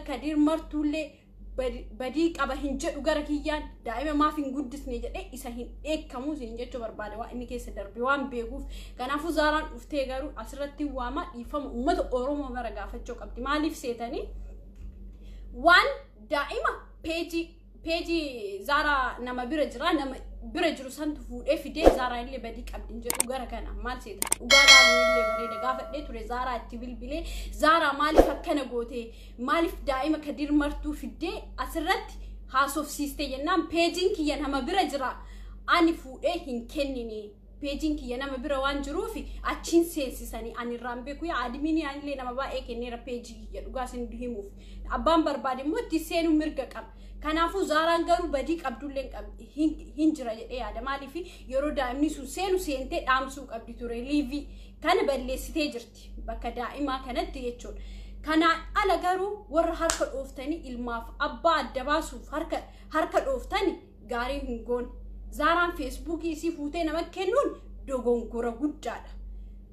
Kadiir Martuullee badii qaba hin jedhu. Gara kiyyaan daa'ima maaf hin guddisne jedhee isa hin dheekkamu isin jechuu barbaade, waan inni keessa darbe waan beekuuf. Kanaafuu Zaaraan dhuftee garuu asirratti waama dhiifama uummata Oromoo mara gaafachuu qabdi. Maaliif seetanii? Waan daa'ima peejii Zaaraa nama bira jira, nama bira jiru santu fuudhee fidee. Zaaraa illee badii qabdi hin jedhu gara kana. Maal seeta? Dhugaa laaluu illee bareeda. Gaafadhee ture Zaaraa itti bilbilee, "Zaaraa, maaliif akkana goote? Maaliif daa'ima Kadiir Martuu fiddee asirratti haasofsiiste?" jennaan, "Peejiin kiyya nama bira jira, ani fuudhee hin kennine. Peejiin kiyya nama bira waan jiruuf achiin seensisanii, ani irraan beeku. Yaa adminii, anillee nama baay'ee kenneera peejii kiyya." Dhugaa isin himuuf, abbaan barbaade immoo itti seenuu mirga qaba. Kanaafuu Zaaraan garuu badii qabdullee hin jira jedhee yaada. Maaliif? Yeroo daa'imni sun seenu seentee dhaamsuu qabdi ture. Live kana balleessitee jirti bakka daa'imaa kanatti jechuudha. Kanaan ala garuu warra harka dhooftanii ilmaaf abbaa adda baasuuf harka dhooftanii gaarii hin goone. Zaaraan Feesbuukii isii fuutee nama kennuun dogongora guddaadha.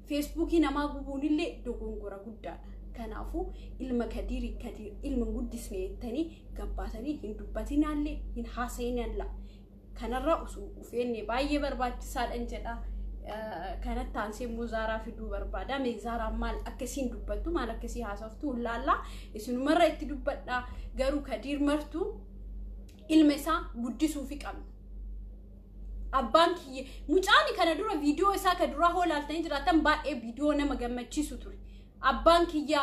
Feesbuukii namaa gubuun illee dogongora guddaadha. Kanaafuu ilma Kadiirii, Kadiir ilma guddisne jettanii gabbaatanii hin dubbatinaallee, hin haasa'inalla. Kanarraa osoo ufeenne baay'ee barbaachisaadha jedha. Kanatti aansee immoo Zaaraa fiduu barbaada. Mee Zaaraan maal akkasiin dubbattu, maal akkasii haasoftu laallaa, isinumarra itti dubbadha. Garuu Kadiir Martuu ilma isaa guddisuufi qabna. Abbaan kiyya mucaan kana dura viidiyoo isaa ka duraa hoo laaltanii jiraatan, baay'ee viidiyoo nama gammachiisu ture. "Abbaan kiyya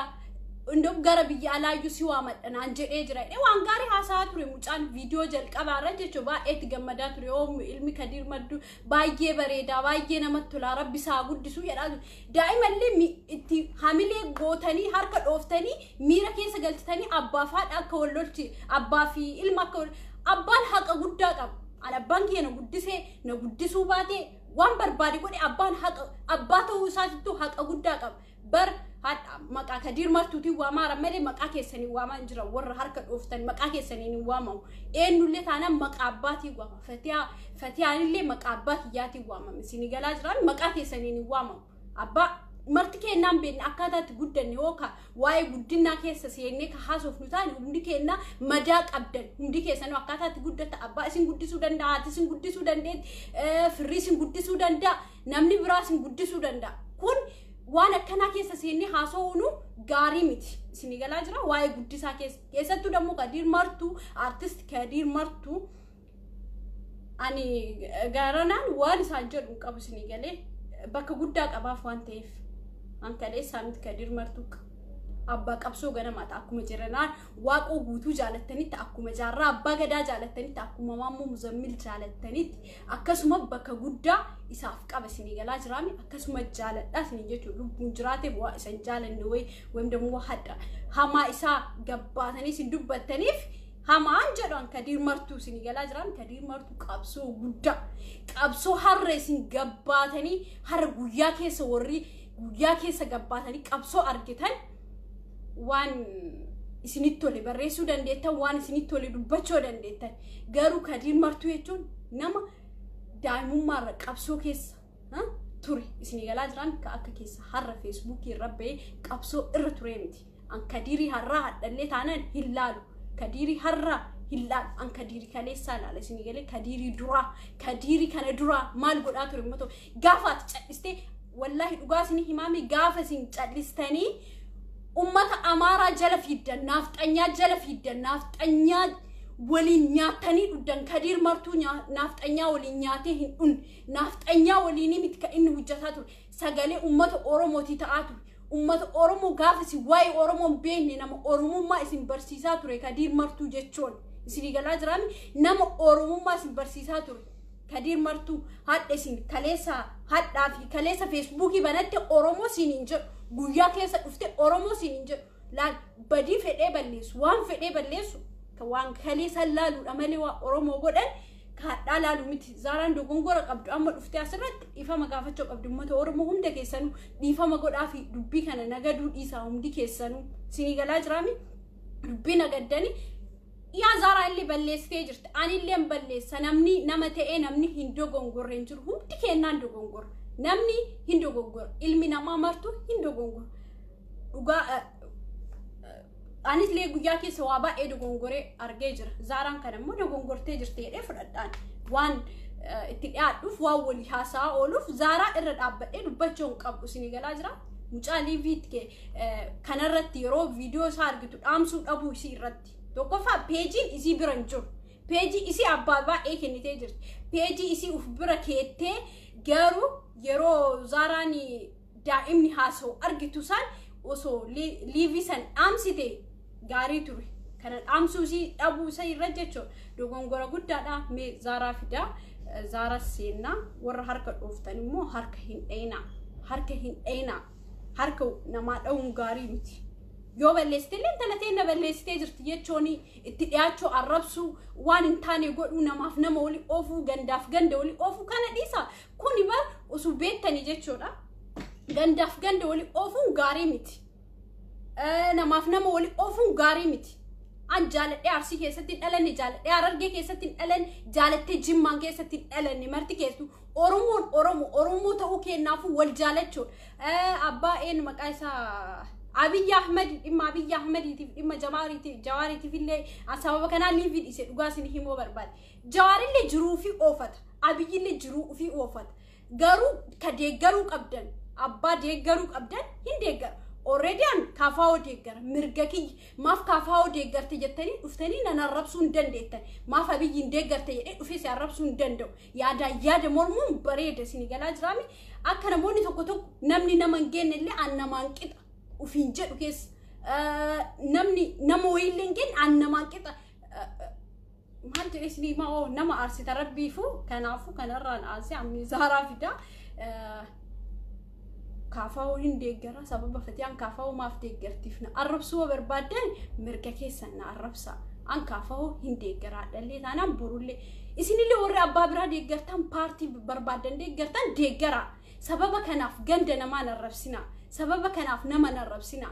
indoo gara biyya alaayyuu si waamadha naan jedhee jira" jedhee waan gaarii haasa'aa ture mucaan viidiyoo jalqabaarra jechuun. Baay'ee itti gammadaa ture. "Yoo ilmi Kadiir Madduu baay'ee bareedaa, baay'ee namatti tolaa, Rabbi isaa guddisuu" jedhaa ture. Daa'imallee itti hamilee gootanii, harka dhooftanii, miira keessa galchitanii, abbaa fi haadha akka wal lolchi, abbaa fi ilma akka abbaan haqa guddaa qaba. Ani abbaan kiyya na guddisee na guddisuu baatee, waan barbaade godhe, abbaan haqa abbaa ta'uu isaatittuu haqa guddaa qaba. Bar maqaa Kadiir Martuutiin waamaara malee maqaa keessanii waamaa hin jiran. Warra harka dhooftan, maqaa keessaniin hin waamamu. Eenyullee taanaan maqaa abbaatiin waamama. Fatiyaanillee maqaa abbaa kiyyaatiin waamama. Isin galaa jiran, maqaa keessaniin hin waamamu. Abbaa marti kennaan beekne akkaataa itti guddanne yookaan waa'ee guddinaa keessa seennee ka haasofnu taane, hundi kennaa madaa qabdan. Hundi keessanuu akkaataa itti guddatta, abbaa isin guddisuu danda'a, haati isin guddisuu dandeetti, firri isin guddisuu danda'a, namni biraa isin guddisuu danda'a. Kun waan akkanaa keessa seennee haasa'uunu gaarii miti. Isin galaa jira waa'ee guddisaa keessa. Keessattuu dammoo Kadiir Martuu, artist Kadiir Martuu, ani garanaan waan isaan jedhu hin qabu. Isin galee bakka guddaa qabaaf waan ta'eef. An kaleessaa miti, Kadiir Martuu abbaa qabsoo ganamaata. Akkuma jiranaan Waaqoo Guutuu jaalattanitti, akkuma Jaarraa Abbaa Gadaa jaalattanitti, akkuma Maammoo Muzammil jaalattanitti, akkasuma bakka guddaa isaaf qaba. Isinii galaa jiraami? Akkasuma jaaladha isinii jechuun lubbuun jiraateef waa isan jaalanne wayi wayim dammoo hadha hamaa isaa gabbaatanii isin dubbattaniif hamaan jedhan. Kadiir Martuu, isinii galaa jiraami? Kadiir Martuu qabsoo guddaa, qabsoo har'a isin gabbaatanii, har'a guyyaa keessa, warri guyyaa keessa gabbaatanii qabsoo argitan, waan isinitti tole barreessuu dandeettan, waan isinitti tole dubbachuu dandeettan. Garuu Kadiir Martuu jechuun nama daa'imummaarra qabsoo keessa ture. Isinii galaa jiran? Akka keessa har'a Feesbuukii irra bahee qabsoo irra ture miti. An Kadiirii har'aa hadhallee taanaan hin laalu. Kadiirii har'aa hin laalu. An Kadiirii kaleessaa laala. Isinii galee? Kadiirii duraa, Kadiirii kana duraa maal godhaa ture immoo gaafa ati cal'istee, wallaahi dhugaa isinii himaami, gaafa isin cal'istanii ummata Amaaraa jala fiiddan, naafxanyaa jala fiiddan, naafxanyaa waliin nyaatanii dhugdan. Kadiir Martuu naafxanyaa waliin nyaatee hin dhunne. Naafxanyaa waliin miti kan inni hojjetaa ture. Sagalee ummata Oromootii ta'aa ture. Ummata Oromoo gaafa isin waa'ee Oromoo hin beekne, nama Oromummaa isin barsiisaa ture Kadiir Martuu jechuun. Isinii galaa jiraami? Nama Oromummaa isin barsiisaa ture. Kadiir Martuu hadha isin kaleessa hadhaa fi kaleessa Feesbuukii banatte Oromoo siin hin jedhu. Guyyaa keessa dhufte Oromoo siin hin jedhu. Laal, badii fedhee balleessu, waan fedhee balleessu, waan kaleessa laaluudha malee waa Oromoo godhan kaadhaa laalu miti. Zaaraan dogongora qabdu amma dhuftee asirratti dhiifama gaafachuu qabdu. Uummata Oromoo hunda keessanuu dhiifama godhaa fi dubbii kana nagaduu dhiisaa hundi keessanuu. Isinii galaa jiraami? Dubbii nagaddanii yaa Zaaraa illee balleessitee jirti. Ani illee balleessa. Namni nama ta'ee namni hin dogongorre hin jiru. Hundi kennaan dogongora. Namni hin dogongora. Ilmi namaa martu hin dogongora. Dhugaa Anis illee guyyaa keessa waa baay'ee dogongoree argee jira. Zaaraan kana immoo dogongortee jirti jedhee fudhadhaan waan itti dhiyaadhuuf, waan walii haasa'aa ooluuf, Zaaraa irra dhaabbadhee dubbachuu hin qabu, isinii galaa jira. Mucaa liiviitti kanarratti yeroo viidiyoo isaa argitu dhaamsuu dhabuu isii irratti. Tokkoffaa, peejiin isii bira hin jiru. Peejii isii abbaa baay'ee kennitee jirti. Peejii isii uf bira keettee, garuu yeroo Zaaraan daa'imni haasa'u argitu san osoo liivii san dhaamsite gaarii ture. Kana dhaamsuu isii dhabuu isa irra jechuudha. Dogongora guddaadha. Mee Zaaraa fidaa. Zaaraa seennaa. Warra harka dhooftan immoo harka hin dhayinaa. Harka hin dhayinaa. Harka namaa dha'uun gaarii miti. Yoo balleessite illee intala ta'e balleessitee jirti jechuun itti dhiyaachuu, arrabsuu, waan hin taane godhuu, namaaf nama walii oofuu, gandaaf ganda walii oofuu kana dhiisa. Kuni bar osoo beektanii jechuudha. Gandaaf ganda walii oofuun gaarii miti. Namaaf nama walii oofuun gaarii miti. An jaaladhee Arsii keessatti hin dhalanne, jaaladhee Harargee keessatti hin dhalanne, jaalattee Jimmaan keessatti hin dhalanne. Marti keessu Oromoon Oromoo Oromoo ta'uu kennaafuu wal jaalachuudha. Abbaa een maqaa isaa Abiyyi Ahmed, dhimma Abiyyi Ahmediitiif, dhimma Jawaariitiif, Jawaariitiif illee sababa kanaa liivii dhiise, dhugaa isin himuu barbaade. Jawaarillee jiruu fi oofata. Abiyyillee jiruu fi oofata. Garuu ka deeggaruu qabdan, abbaa deeggaruu qabdan hin deeggara. Already an KFO deeggara, mirga kiyya. Maaf KFO deeggarte jettanii dhuftanii nan arrabsuu hin dandeettan. Maaf Abiyyi hin deeggarte jedhee dhufee si arrabsuu hin danda'u. Yaadaan yaada mormuun bareeda, isin galaa jiraami. Akka namoonni tokko tokko namni nama hin geenne illee an namaan qixa ufiin jedhu keessa, namni nama wayiillee hin geenne an namaan qixa. Maal jedhee isinii maa nama aarsita rabbiifu. Kanaafuu kanarraan aarsee ammi Zaaraa fidaa. KFO hin deeggara. Sababa Fatiyaan KFO maaf deeggartiif na arrabsuu barbaaddan, mirga keessan, na arrabsa. An KFO hin deeggara dhallee taanaan borullee. Isinillee warri abbaa biraa deeggartan, paartii barbaaddan deeggartan, deeggara. Sababa kanaaf ganda namaa na arrabsina, sababa kanaaf nama na arrabsina.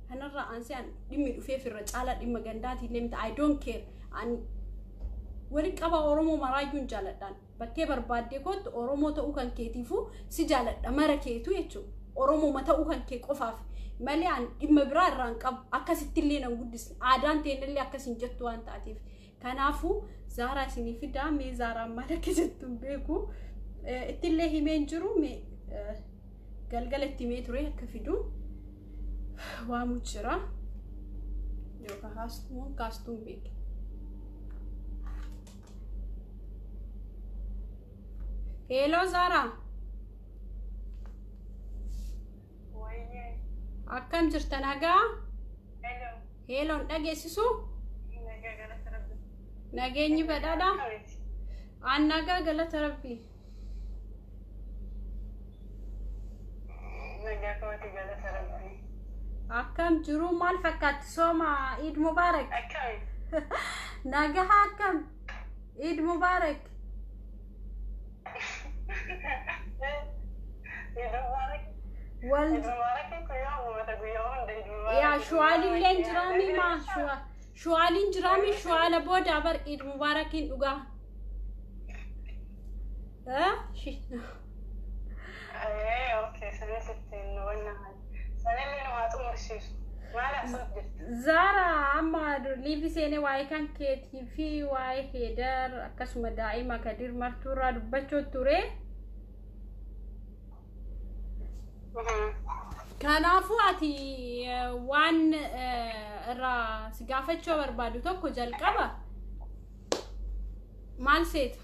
Kanarraa aansee an dhimmi dhufeef irra caalaa dhimma gandaatiillee miti. I don't care. An waliin qaba Oromoo maraayyuun jaaladhaan. Bakkee barbaaddee kootu, Oromoo ta'uu kan keetiifuu si jaaladha, mara keetu jechuudha. Oromoo ta'uu kan kee qofaaf malee an dhimma biraa irraa hin qabu. Akkasittillee nan guddisne, aadaan teenyallee akkas hin jettu waan taateef. Kanaafuu Zaaraa isinii fidaa. Mee Zaaraan maal akka jettu hin beeku. Ittillee himeen jiru, mee galgala itti himee ture akka fidu waamu jira. Yookaan haastuu kaastuu hin beeku. Hello Zaaraa. Akkam jirta, nagaa? Hello, n dhageessisu? Nageenyi badhaadha? An nagaa, galata Rabbi. Nagaa kooti, galata Rabbi. Akkam jiru, maal fakkaatti sooma? Iid Mubaarak. Akkami? Nagaa, akkam? Iid Mubaarak. Iid Mubaarak. Wal Iid Mubaarak guyyaa uummata, guyyaa hunda Iid Mubaarak. Yaa shuwaalilleen jiraami, maa shuwaaliin jiraami, shuwaala booda bar Iid Mubaarakiin dhugaa. Okay, sanis ittiin wanna sanillee nu haa xumursiisu. Maal haasa'uuf jirti? Zaara, amma liivi seenee waa'ee kan keetii fi waa'ee Heedar, akkasuma daa'ima Kadir Martuurraa dubbachuu ture. Kanaafuu ati waan irraa si gaafachuu barbaadu tokko jalqaba. Maal seeta?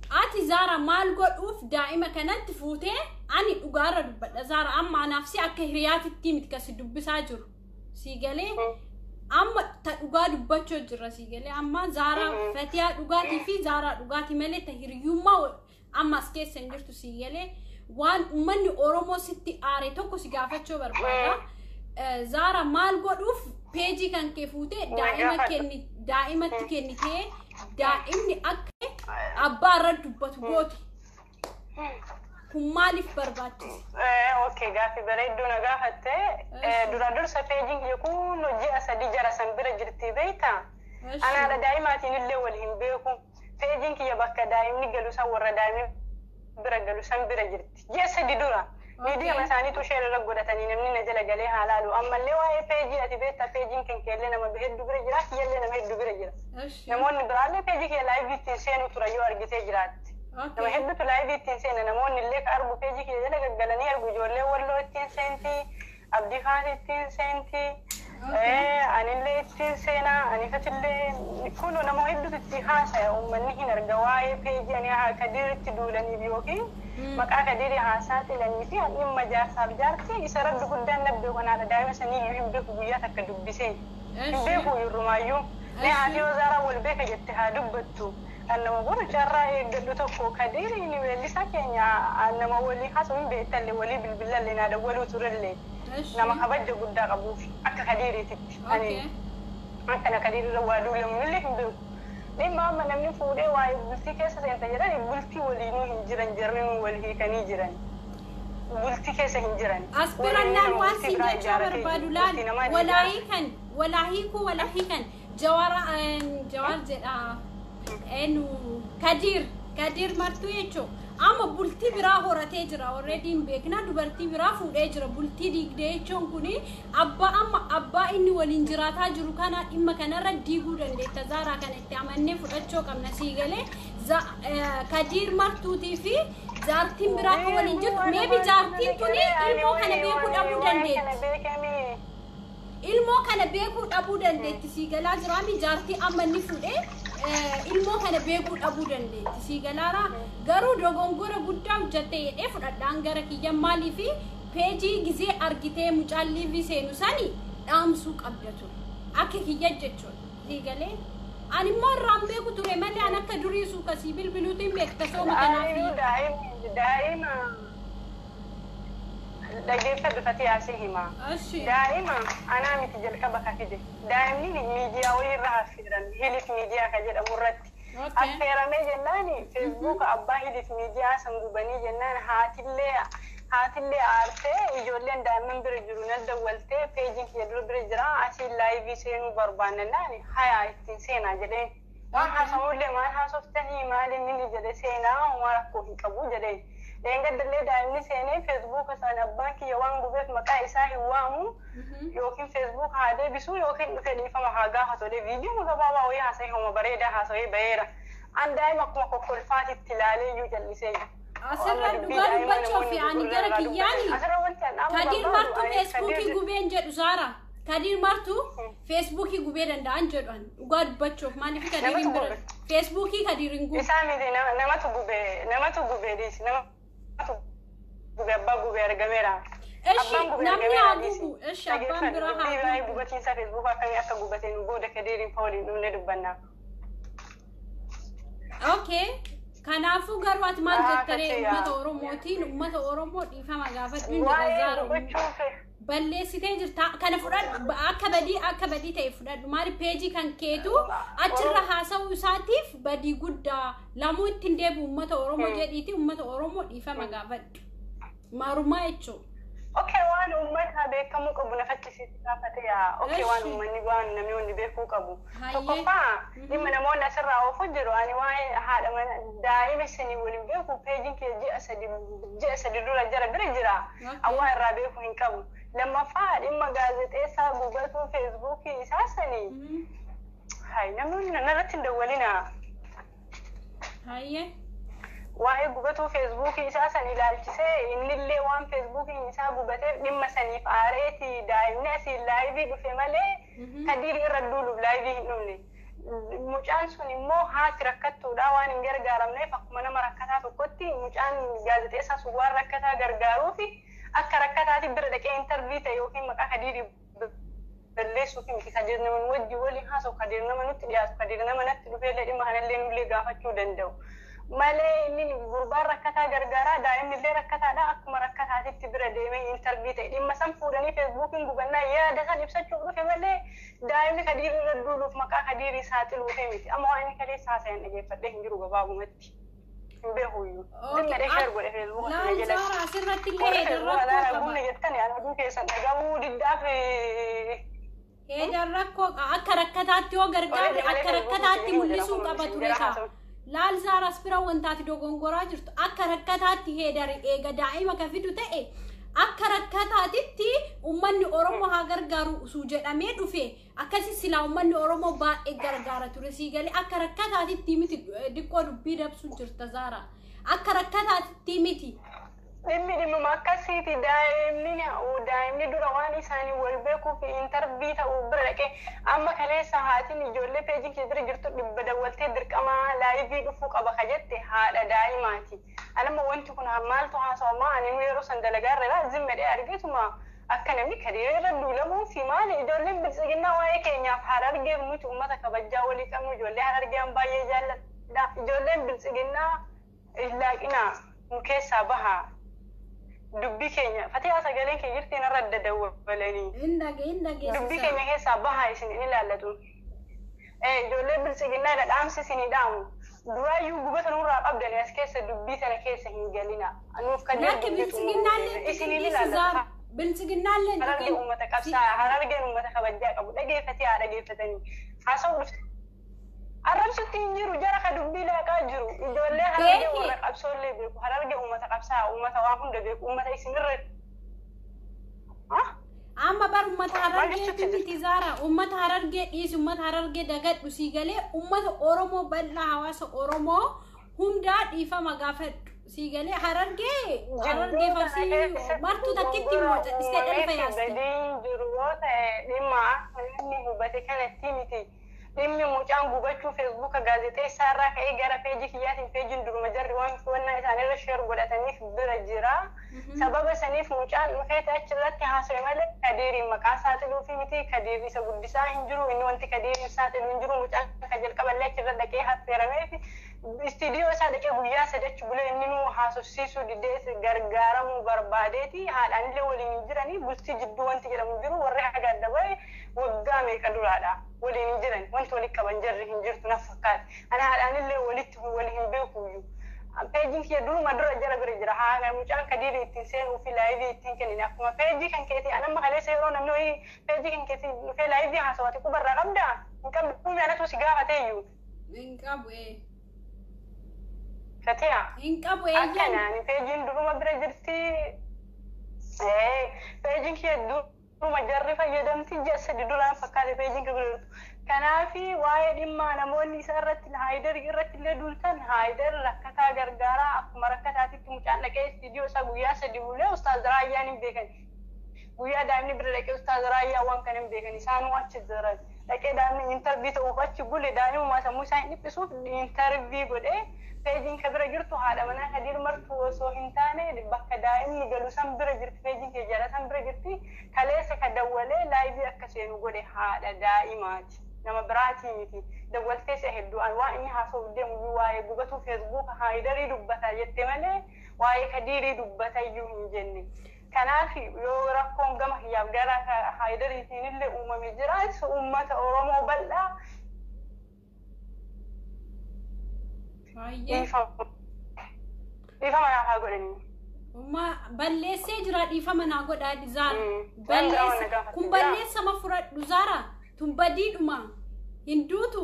Ati Zaara, maal godhuuf daa'ima kanatti fuutee? Ani dhugaarra dubbadha Zaara, amma anaaf si akka hiriyaatitti miti kasi dubbisaa jiru. Si galee? Amma ta dhugaa dubbachuu jirra, si galee? Amma Zaaraa Fatiyaa dhugaatii fi Zaaraa dhugaatii malee ta hiriyummaa amma as keessa hin jirtu, si galee? Waan uummanni Oromoo sitti aare tokko si gaafachuu barbaada. Zaara, maal godhuuf peejii kan kee fuutee daa'ima kenni, daa'imatti kennitee daa'imni akka abbaa irra dubbatu gooti? Kun maaliif barbaachise? Okay, gaaffii bareedduu na gaafatte. Dura dursa peejiin kiyya kun ji'a 3 jara san bira jirti, beektaa? Anaadha daa'imaatiin illee wal hin beeku. Peejiin kiyya bakka daa'imni galu san, warra daa'imni bira galu san bira jirti. Ji'a 3 dura. Miidiyaa isaaniitu share irra godhatanii namni na jala galee haa laalu. Ammallee waa'ee peejii ati beektaa, peejiin kan keellee nama hedduu bira jira, kiyyallee nama hedduu bira jira. Namoonni biraallee peejii kee live ittiin seenu tura yoo argitee jiraatti. Nama hedduutu live ittiin seena, namoonni illee ka argu peejii kee jala gaggalanii argu. Ijoollee Walloo ittiin seenti, Abdii Faati ittiin seenti, anillee ittiin seenaa, anifatillee kun nama hedduutu itti haasaya, uummanni hin arga. Waa'ee peejii ani Kadiiritti duulaniif yookiin maqaa Kadiirii haasaa xilanii fi dhimma jaarsaaf jaartii isa rabbi guddaan nabbe kanaadha. Daa'ima sanii iyyuu hin beeku, guyyaa takka dubbisee hin beeku yerumaayyuu. Mee haati yoo Zaaraa wal beeka jette haa dubbattu. Kan nama boru carraa eeggadhu tokko Kadiiriin weellisaa keenya nama walii haasa'u hin beektallee, walii bilbilallee naa dawwaluu turellee, nama kabaja guddaa qabuuf akka Kadiiriititti. Ani akkana Kadiirirra waa duulamnillee hin beeku. Dhimma amma namni fuudhee waa'ee bultii keessa seenta jedhan, bultii waliinuu hin jiran, jarrinuu wal hiikanii jiran. Bultii keessa hin jiran. As birannaan waan siin jechuu barbaadu laal, walaahii kan walaahii ku walaahii kan Jawara, Jawar jedha, enu Kadiir Martuu jechuun amma bultii biraa horatee jira, already hin beekna, dubartii biraa fuudhee jira. Bultii diigdee jechuun kuni abbaa amma abbaa inni waliin jiraataa jiru kana dhimma kanarra diiguu dandeetta. Zaaraa kana itti amannee fudhachuu qabna. Sii galee, Kadiir Martuutii fi jaartiin biraa akka waliin jirtu, maybe jaartiin tuni ilmoo kana beekuu dhabuu dandeetti. Ilmoo kana beekuu dhabuu dandeetti. Sii galaa jiraami? Jaartii amma inni fuudhee ilmoo kana beekuu dhabuu dandeetti. Sii galaara? Garuu dogongora guddaa hojjatte jedhee fudhadhaan gara kiyya. Maalii fi peejii gizee argitee mucaan live seenu sani dhaamsuu qabda ture akka kiyya jechuudha. Sii galee? Ani immoo irraan beeku ture malee an akka durii suukasii bilbiluutiin beekta sooma kanaaf. Daa'ima dhaggeeffadhu, Fatiyaa, hima. Daa'ima anaa miti jalqaba ka fide. Daa'imni miidiyaa wayiirra affeerame, Hilif Miidiyaa ka jedhamu irratti. Affeeramee jennaan Feesbuuka abbaa Hilif Miidiyaa san gubanii jennaan haatillee aartee ijoolleen daa'imman bira jiru nan dawwaltee, peejiin kiyya dura bira jira, asiin live seenuu barbaannannaan hayaa ittiin seenaa jedheen. Waan haasa'ullee maal haasoftanii, maal inni jedhe, seenaa, homaa rakkoo hin qabu jedheen. Leengaddallee daa'imni seenee Feesbuuka isaan abbaan kiyya waan gubeef maqaa isaa hin waamu yookiin Feesbuuka haa deebisu yookiin dhufee dhiifama haa gaafatu jedhee viidiyoo gabaabaa wayii haasa'ee, homa bareedaa haasa'ee baheera. An daa'ima akkuma kokkolfaatitti ilaalee iyyuu callisee jira. Asirra dhugaa dubbachuuf ani gara kiyyaani Kadiir Martuu Feesbuukii gubeen jedhu. Saara, Kadiir Martuu Feesbuukii gubee danda'an jedhu an dhugaa dubbachuuf. Maaliif Kadiir hin bira Feesbuukii Kadiir hin gube. Isaa miti, namatu gube, namatu gube, dhiisi, namatu gube, abbaa gube argameera. Eshi, namni haa gubu. Eshi, abbaan biraa haa gubu. Gubatiinsa Feesbuuk akkamii akka gubate nu booda Kadiiriin fa waliin dhumne dubbanna. Okay. Kanaafuu garuu ati maal jettaree uummata Oromootiin, uummata Oromoo dhiifama gaafadhu hin jedha Zaara. Balleessitee jirta, kana fudhadhu, akka badii ta'e fudhadhu. Maali, peejii kan keetu achirra haasa'uu isaatiif badii guddaa lamuu ittiin deebi'u uummata Oromoo jedhiiti uummata Oromoo dhiifama gaafadhu. Maarumaa jechuudha. Okay, waan uummata beekamuu qabu na faccisiisu gaafate yaa. Okay, waan uummanni, waan namni hundi beekuu qabu. Tokkoffaa, dhimma namoonni asirraa oofu jiru, ani waa'ee haadha mana daa'ima isinii waliin beeku, peejiin kee ji'a 3 dura jara bira jira. Awwaa irraa beekuu hin qabu. Lammaffaa, dhimma gaazexeessaa gubatuu Feesbuukii isaa sanii. Hai, namoonni narratti hin dawwalina. Hayyee. Waa'ee gubatuu Feesbuukii isaa san ilaalchisee, innillee waan Feesbuukiin isaa gubateef dhimma saniif aareeti daa'imni asiin live dhufe malee Kadiiri irra duuluuf live hin dhufne. Mucaan sun immoo haati rakkattuudha, waan hin gargaaramneef akkuma nama rakkataa tokkotti mucaan gaazexeessaa sun waan rakkataa gargaaruufi akka rakkataatti bira dhaqee interview ta'e yookiin maqaa Kadiirii balleessuuf miti. Kadiir nama wajjin waliin haasa'u, Kadiir nama nutti dhiyaatu, Kadiir nama natti dhufeellee dhimma kanallee nullee gaafachuu danda'u. Malee inni gurbaan rakkataa gargaaraa, daa'imni illee rakkataadha, akkuma rakkataatitti bira deemee interview ta'e. Dhimma san fuudhanii Feesbuukiin gubannaa yaada san ibsachuuf dhufe malee daa'imni Kadiirii irra duuluuf maqaa Kadiirii saaxiluuf miti. Amma waan inni kaleessa haasayan dhageeffadhee hin jiru, gabaabumatti. Hin beekuyyuu. Dhimma share godhe Feesbuuka kana Laal jalatti. Zaara, asirratti illee Warri heedan Feesbuuka rakkoo kana qaba. gubne jettani ani oduu keessan dhagahuu diddaaf. Heedan rakkoo akka rakkataatti yoo gargaarre akka rakkataatti mul'isuu qaba ture kaa. Laal Zaaras bira wantaati dogongoraa jirtu akka rakkataatti heedari eega daa'ima ka fidu ta'e akka rakkataatitti uummanni Oromoo haa gargaaru usuu jedhamee dhufe akkasi silaa uummanni Oromoo baay'ee gargaara ture sii galee akka rakkataatitti miti diqqoo dubbii dabsu jirta Zaara akka rakkataatitti miti. Dhimmi dhimmuma akkasiiti daa'imni dura waan isaanii wal beekuuf intarvii ta'uu bira dhaqee amma kaleessa haatiin ijoollee peejiin kee bira jirtu dhibba dawwaltee dirqamaa laayivii dhufuu qaba ka jette haadha daa'imaati. Anamma wanti kun maaltu haasawamaa ani yeroo san dalagaa irra zimmedhee argeetuma akka namni kadiirra irra duulamuu fi maali ijoolleen biltsiginnaa waa'ee keenyaaf harargeef nuti uummata kabajaa walii qabnu ijoollee harargeen baay'ee jaalladha. Ijoolleen biltsiginnaa laaqinaa nu keessaa bahaa. Dubbii keenya Fatihaa sagaleen kee jirtiin irra adda dawwalanii. Dubbii keenya keessaa bahaa isin hin ilaallatu. Ijoollee biltsiginnaa dhaamsi isin dhaamu. Duraayyuu gubata nurraa qabdanii as keessa dubbii sana keessa hin galina. Nuuf kan isin hin ilaallatu. Biltsiginnaallee harargeen uummata qabsaa harargeen uummata kabajaa qabu dhageeffatee haa dhageeffatanii. Haasa'u dhufte. Arrabsutti hin jiru jara ka dubbii laaqaa jiru ijoollee harargee warra qabsoollee beeku harargee uummata qabsaa uummata waan hunda beeku uummata isinirra. Amma bar uummata harargee miti Zaara uummata harargee dhiisi uummata harargee dagadhu sii galee uummata Oromoo bal'aa hawaasa Oromoo hundaa dhiifama gaafadhu sii galee harargee harargee farsii martuu takkitti immoo cadhistee dhalfa yaasti. Badiin jiru yoo ta'e dhimma inni hubate kanatti miti. Dhimmi mucaan gubachuu feesbuuka gaazexeessaa irraa ka'ee gara peejii kiyyaatiin peejiin duruma jarri waan fannaa isaaniirra sheer godhataniif bira jira. Sababa saniif mucaan dhufeeti achirratti haasa'e malee kadiiriin maqaa saaxiluu fi miti kadiirri isa guddisaa hin jiru inni wanti kadiiriin saaxilu hin jiru mucaan ka jalqaballee achirra dhaqee affeerameef istiidiyoo isaa dhaqee guyyaa sadachi bulee inni nu haasofsiisuu didee gargaaramuu barbaadeeti haadhaanillee waliin hin jiranii bultii jidduu wanti jedhamu jiru warri haga adda bahe waggaa meeqa duraadha waliin hin jiran wanti walitti qaban jarri hin jirtu na fakkaate ana haadhaanillee walitti wali hin beekuyyuu. Peejiin kiyya duruma dura jara bira jira haala mucaan kadiiri ittiin seenuu fi laayivii ittiin kennine akkuma peejii kan keetii anamma kaleessa yeroo namni wayii peejii kan keetii dhufee laayivii haasawate qubarraa qabdaa hin qabdu anatu si gaafateeyyuu. Hin qabu Fatiha. Hin qabu Akkanaan peejiin duruma bira jirti. Peejiin kiyya duruma jarri fayyadamti ji'a sadi duraan fakkaate peejiin kiyya bira jirtu. Kanaafi waa'ee dhimma namoonni isa irratti haayidarii irratti illee duultan haayidar rakkataa gargaaraa akkuma rakkataatitti mucaan dhaqee istiidiyoo isaa guyyaa sadi bulee ustaaz Raayyaan hin beekan. Guyyaa daa'imni bira dhaqee ustaaz Raayyaa waan kana hin beekan isaanuu achi jiran. Dhaqee daa'imni intarvii ta'uuf achi bule daa'imuma sammuu isaa hin dhiphisuuf intarvii godhee peejiin ka bira jirtu haadha manaa kadiir martuu osoo hin taane bakka daa'imni galu san bira jirti peejiin kee jala san bira jirti kaleessa ka dawwalee laayivii akka seenu godhe haadha daa'imaati. Nama biraatii miti dawwaltee isa hedduu waan inni haasa'uuf deemu waa'ee gubatuu feesbuuka haayidarii dubbata jette malee waa'ee kadiirii dubbata iyyuu hin jenne. Kanaaf yoo rakkoon gama kiyyaaf gara haayidariitiin illee uumame jira uummata Oromoo bal'aa dhiifama naaf haa godhanii. Balleessee jira dhiifama naa godhaa Zaara. Kun balleessama fudhadhu Zaara. Tun badiidhuma hin duutu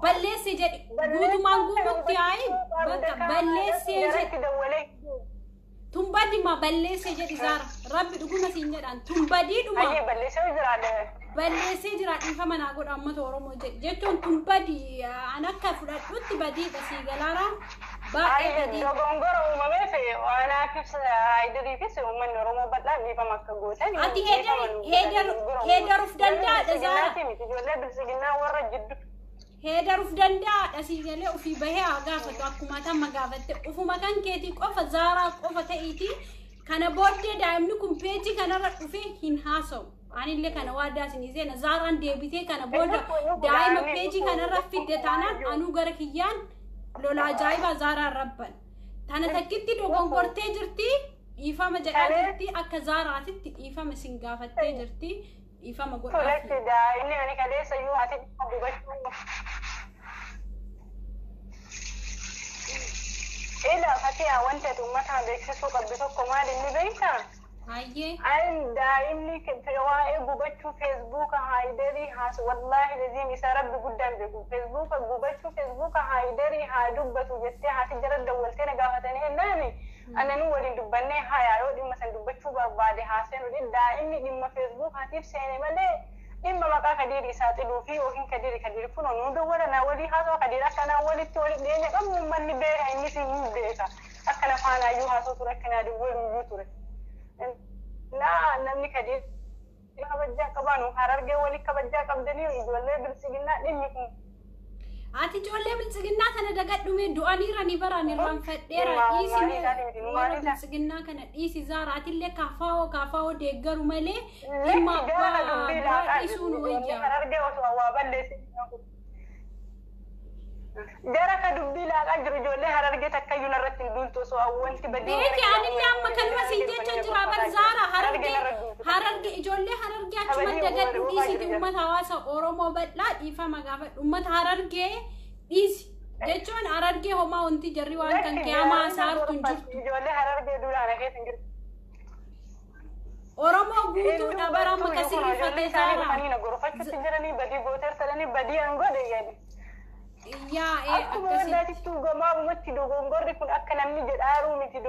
balleessee jedhi guutumaan guututti yaa'i bakka balleessee jedhi tun badima balleessee jedhi Zaara rabbi dhuguma siin jedhaan tun badiidhuma balleessee jira dhiifama naa godha uummata Oromoo jedhi jechuun tun badii an akka fudhadhutti badiidha sii galaara baay'ee badii. Dogongora uumameef anaafis haayidariifis uummanni Oromoo bal'aan dhiifama akka gootan. Ati heedaruuf danda'aadha Zaara. Ijoollee biltsiginnaa warra jidduu. Heedaruuf danda'aadha sii galee ofii bahee haa gaafatu akkuma tamma gaafatte ufuma kan keetii qofa Zaaraa qofa ta'iitii kana booddee daa'imni kun peejii kanarra dhufee hin haasa'u. Anillee kana waadaa isinii seena Zaaraan deebitee kana booda daa'ima peejii kanarra fidde taanaan anuu gara kiyyaan lola ajaa'ibaa Zaaraan rabban. Tana takkitti dogongortee jirti dhiifama jedhaa jirti akka Zaaraatitti dhiifama isin gaafattee jirti dhiifama godhaaf. Daa'imni ani kaleessa iyyuu haati gubachuu. Ila Fatiha wanta ati uummata beeksisuu qabdu tokko maal inni beektaa? Hayyee. An daa'imni waa'ee gubachuu feesbuuka haayidarii haas, wallaahi laziim, isa rabbi guddaan beeku, feesbuuka gubachuu feesbuuka haayidarii haa dubbatu jettee haati jara dawwaltee na gaafatanii hennaani, ananuu waliin dubbannee hayaa yoo dhimma san dubbachuu barbaade haa seenu. Daa'imni dhimma feesbuukaatiif seene malee dhimma maqaa Kadiiri isaa xiluu fi yookiin Kadiiri kun nuu dawwala naa walii haasoo Kadiiri akka naa walitti walitti dhiyeenya qabu uummanni beeka, innis ni beeka, akka na faanaayyuu haasoo ture, akka naa dawwaluyyuu ture. Naa namni Kadiiri kabajaa qabaanu Harargee walii kabajaa qabdanii ijoollee biltsiginnaa dhimmi kun. Ati ijoollee biltsiginnaa kana dagadhume, du'aniirani baraan irraanfadheera, dhiisi warra biltsiginnaa kana dhiisi. Zaara, atillee kaafaa'oo deeggaru malee dhimma abbaa biraa dhiisuun wayya. Harargee osoo waa balleessi. Jara ka dubbii laaqaa jiru ijoollee Harargee takkayyuu narratti hin duultu osoo wanti badii. Beeki, anillee amma kanuma siin jecha jira bar. Zaara, Harargee ijoollee Harargee achuma dagadhu dhiisiti, uummata hawaasa Oromoo bal'aa dhiifama gaafadhu, uummata Harargee dhiisi jechuun Harargee homaa wanti jarri waan kan kee hamaa saartu hin jirtu. Ijoollee Harargee duudhaan keessa hin jirtu. Oromoo guutuudha bara amma kasirrifatee, Zaara. Gorfachuutti jiranii badii gooteertadhanii badii an godhe jedhe. Yaa Akkuma wallaatittuu gabaabumatti dogongorri kun akka namni jedhaaruu miti.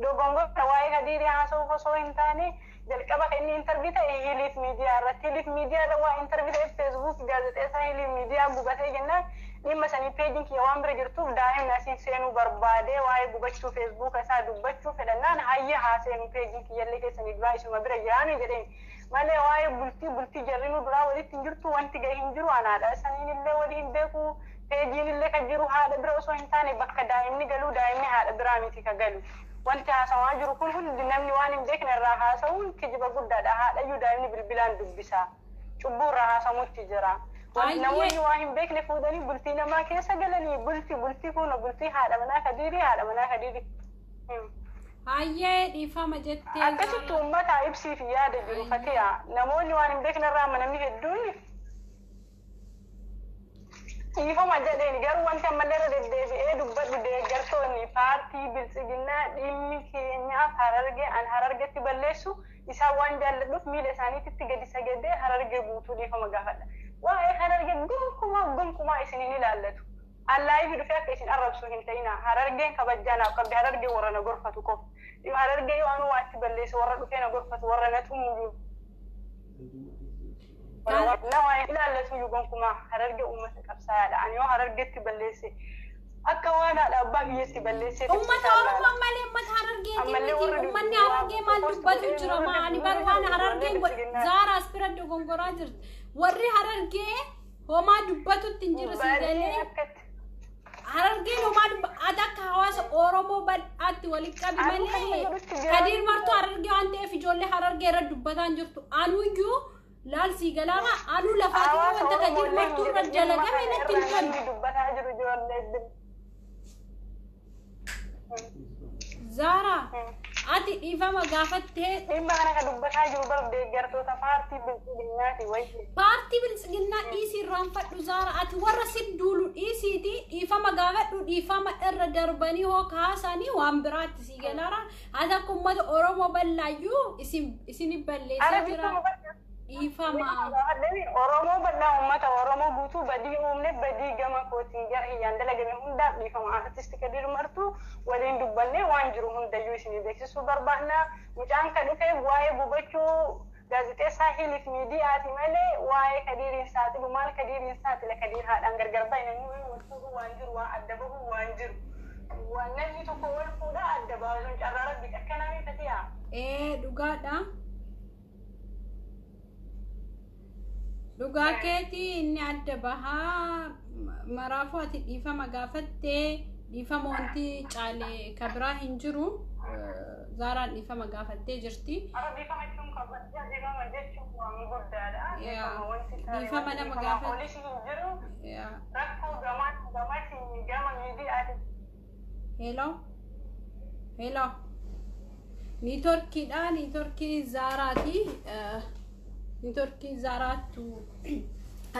Dogongorra waa'ee Kadiirii haasa'uuf osoo hin taane, jalqaba kan inni interview ta'e Hiliif Miidiyaa irratti, Hiliif Miidiyaa irra waa interview ta'e, feesbuuk gaazexeessaa Hiliif Miidiyaa gubatee jennaan, dhimma sanii peejiin kiyya waan bira jirtuuf daa'imni asiin seenuu barbaadee waa'ee gubachuu feesbuuka isaa dubbachuu fedhannaan, hayya haa seenu, peejiin kiyyallee keessanii duraa isuma bira jiraami jedheen malee, waa'ee bultii jarrinuu duraa walitti hin jirtu, wanti gahe hin jiru. Anaadha saniin illee walii hin beeku. Peejiin illee kan jiru haadha bira osoo hin taane bakka daa'imni galuu, daa'imni haadha biraa miti ka galu. Wanti haasawaa jiru kun hundi namni waan hin beekne irraa haasawuun kijiba guddaadha. Haadhayyuu daa'imni bilbilaan dubbisa, cubbuu irraa haasamutti jira. Namoonni waa hin beekne fuudhanii bultii namaa keessa galanii bultii kun bultii haadha manaa Kadiirii, haadha manaa Kadiirii. Hayyee, dhiifama jettee. Akkasitti uummata ibsiif yaada jiru fatiya. Namoonni waan hin beekne irraa amma namni hedduun dhiifama jedheen, garuu wanti ammallee irra deddeebi'ee dubbadhu, deeggartoonni paartii biltsiginnaa dhimmi keenyaaf Harargee an Harargetti balleessu isaan waan jaalladhuuf miila isaaniitti gadi sagadee Harargee guutuu dhiifama gaafadha. Waa'ee Harargee gonkumaa gonkumaa isin hin ilaallatu. Allaayii dhufee akka isin arrabsu hin ta'ina. Harargeen kabajaa naaf qabdi. Harargee warra na gorfatu qofa. Harargee yoo anu waatti balleesse warra dhufee na gorfatu, warra na tumuyyuu. Na waa ilaallatu iyyuu gonkumaa. Harargee uummata qabsaa'aadha. Ani yoo Harargeetti balleesse akka waan haadha abbaa biyyatti balleessee. Uummata Oromoo malee uummata Harargeetii miti. Uummanni Harargee maal dubbatu jira? Maali bar waan Harargeen godhe. Zaara, as bira dogongoraa jirti. Warri Harargee homaa dubbatutti hin jiru, si galee. Harargeen homaa dubba ati akka hawaasa Oromoo bal'aatti walitti qabi malee Kadiir Martuu Harargee waan ta'eef ijoollee Harargee irra dubbataa hin jirtu. Anuyyuu laal sii galaama, anuu lafaatii wanta Kadiir Martuu irra dalagame natti hin tolu. Dubbataa jiru ijoollee. Zaara, ati dhiifama gaafattee. Dhimma kana kan dubbataa jiru bar deeggartoota paartii biltsiginnaati wayii. Paartii biltsiginnaa dhiisii irraanfadhu, Zaara, ati warra si duulu dhiisiiti dhiifama gaafadhu, dhiifama irra darbanii hoo kaasanii waan biraatti si galaara. Ati akka uummata Oromoo bal'aayyuu isin balleessaa jira, dhiifama. Oromoo bal'aa, uummata Oromoo guutuu badii uumne, badii gama kootiin gara hiyyaan dalagame hundaaf dhiifama. Artisti Kadir Martuu waliin dubbannee waan jiru hundayyuu isinii beeksisuu barbaanna. Mucaan kan dhufe waa'ee gubachuu gaazexeessaa Hiliif Miidiyaati malee waa'ee Kadiiriin saaxilu maal Kadiiriin saaxila? Kadiir haadhaan gargar bahe, namni wal fuudhuu waan jiru, waan adda bahuu waan jiru. Waan namni tokko wal fuudhaa adda baasuun carraa rabbi akkanaa fatiyaa. Ee, dhugaadha. Dhugaa keetii, inni adda bahaa maraafuu ati dhiifama gaafattee, dhiifama wanti caale kabiraa hin jiru. Zaaraan dhiifama gaafattee jirti. Dhiifama jechuun kabajaa, dhiifama jechuun waan guddaadha. Dhiifama nama gaafate. Poolisii hin jiru. Rakkoo gamaa gamatti gama miidiyaati. Hello. Hello. Niitorkiidha. Niitorkii Zaaraati. Niitorkii Zaaraattu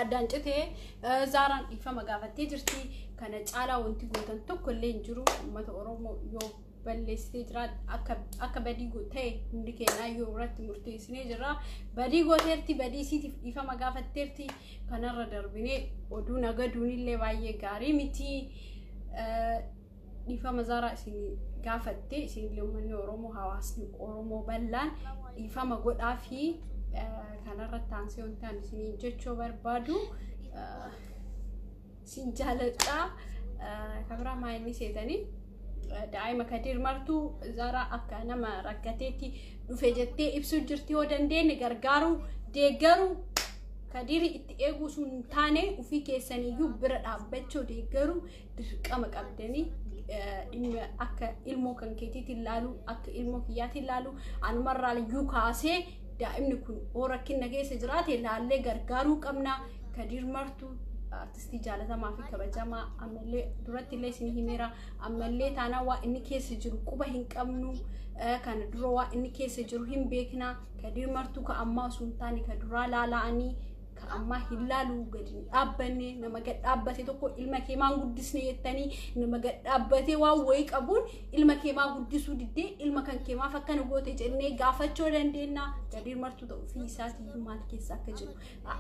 addaan citee. Zaaraan dhiifama gaafattee jirti. Kana caalaa wanti gootan tokko illee hin jiru. Uummata Oromoo yoo Balleessitee jira akka badii ta'e hundi keenyaa yoo irratti murteessinee jirra. Badii gooteerti, badii isiitiif dhiifama gaafatteerti. Kanarra darbinee oduu nagaduun illee baay'ee gaarii miti. Dhiifama Zaaraa isin gaafatte, isinillee uummanni Oromoo, hawaasni Oromoo bal'aan dhiifama godhaa fi kanarratti aansee wanti ani isiniin jechuu barbaadu, isin jaaladha. Kabiraa maa inni seetanii, daa'ima Kadiir Martuu Zaaraa akka nama rakkateetti dhufe jettee ibsuu jirti. Yoo dandeenye gargaaruu, deeggaruu, Kadiiri itti eeguu sun hin taane, ofii keessaniyyuu bira dhaabbachuu, deeggaruu dirqama qabdanii. Dhimma akka ilmoo kan keetiitiin ilaalu, akka ilmoo kiyyaatiin ilaalu, anumarraa iyyuu kaasee daa'imni kun oo rakkina keessa jiraate laallee gargaaruu qabna. Kadiir Martuu artistii jaalatamaa fi kabajamaa, ammallee duratti illee isin himeera, ammallee taanaa waa inni keessa jiru quba hin qabnu, kana dura waa inni keessa jiru hin beekna. Kadiir Martuu ka ammaa osoo hin taane ka duraa laala'anii, ka ammaa hin laalu, gadi hin dhaabbanne. Nama gad dhaabbate tokko ilma kee maan guddisne jettanii, nama gad dhaabbatee waan wayii qabuun ilma kee maa guddisuu diddee, ilma kan kee maaf akkana goote jennee gaafachuu dandeenya. Kadiir Martuu ta'uu fi isaatiiyyuu maal keessa akka jiru,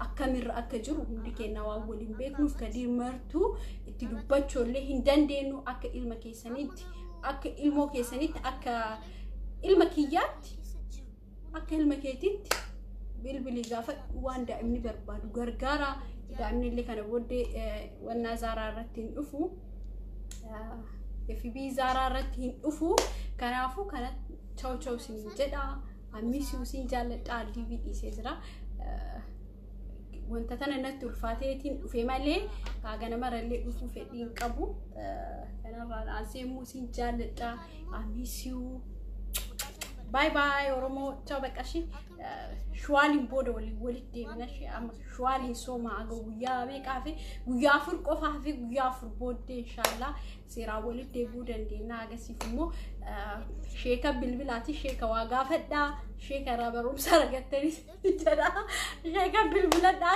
akkamirra akka jiru hundi keenya waan waliin beeknuuf, Kadiir Martuu itti dubbachuu illee hin dandeenyu. Akka ilma keessaniitti, akka ilmoo keessanitti, akka ilma kiyyaatti, akka ilma keetitti bilbilii gaafa waan daa'imni barbaadu gargaara. Daa'imni illee kana booddee wannaa Zaaraa irratti hin dhufu. FB Zaaraa irratti hin dhufu. Kanaafuu kana chaw chaw isin jedha. Ammisii isin jaalladha. Liivii dhiisee jira. Wanta tana natti ulfaateetiin dhufe malee ganamarallee dhufuu fedhii hin qabu. Kanarraa aansee immoo isin jaalladha. Ammisii. Bye bye Oromoo, chaw baqashi. Shuwaaliin booda waliin walitti deemina. Amma shuwaaliin sooma aga guyyaa meeqaa fi guyyaa 4 qofaa fi guyyaa 4 booddee inshaallaa seeraan walitti deebi'uu dandeenya. Agasiif immoo sheeka bilbilaati, sheeka waa gaafadhaa, sheeka irraa barumsa argattanii jedha. Sheeka bilbiladhaa,